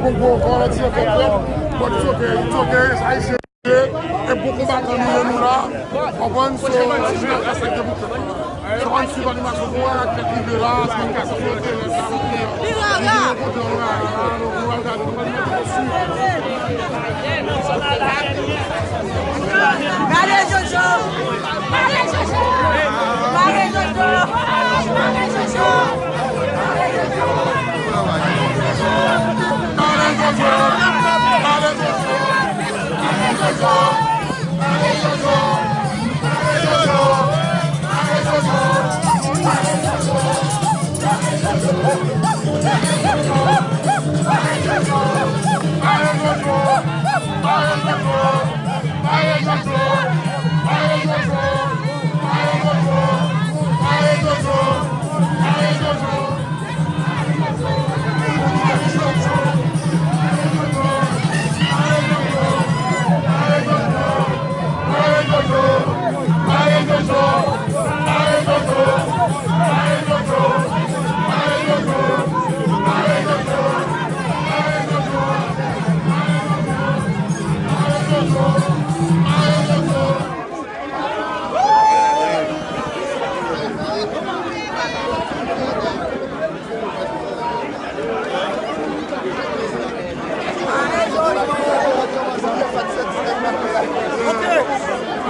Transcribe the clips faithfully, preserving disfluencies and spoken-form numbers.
Bon, bon, bon, ti yo konprann. Bon, it's okay, it's okay, Ayisyen. E bon konbatan nou ye, nou la. Konprann, so, se yon bagay sa ki te pou fèt la. Sa pa n swiv animasyon pou wè ak tèt rive la, se yon kase fwontyè la, nou kote yon la, nou pral gade, nou pral mete yo swiv. Gade Jojo! Gade Jojo! Gade Jojo! Gade Jojo!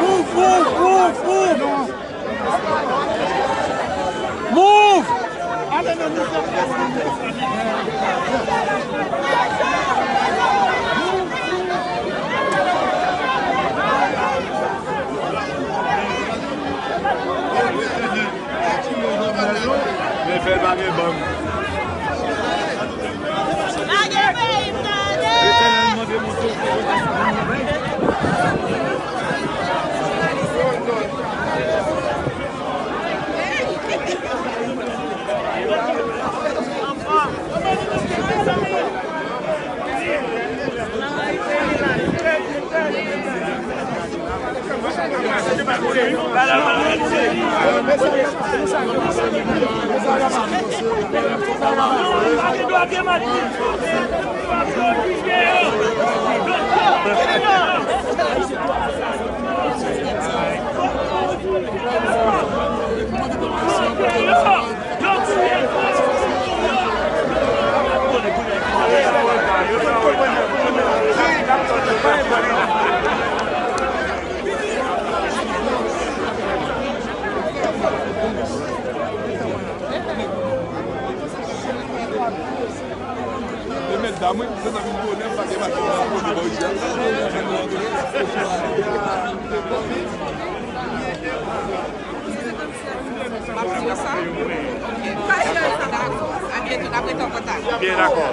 Move, move, move, move. Move. Men fè l pa gen bang. Pa gen peyi m gade. E mètdam, wi, se sa vin bonè, m pa gen machin nan kote bò isi a. M ap jwe sa. Ok. Dakò. A byento, n ap rete an kontak. Byen dakò.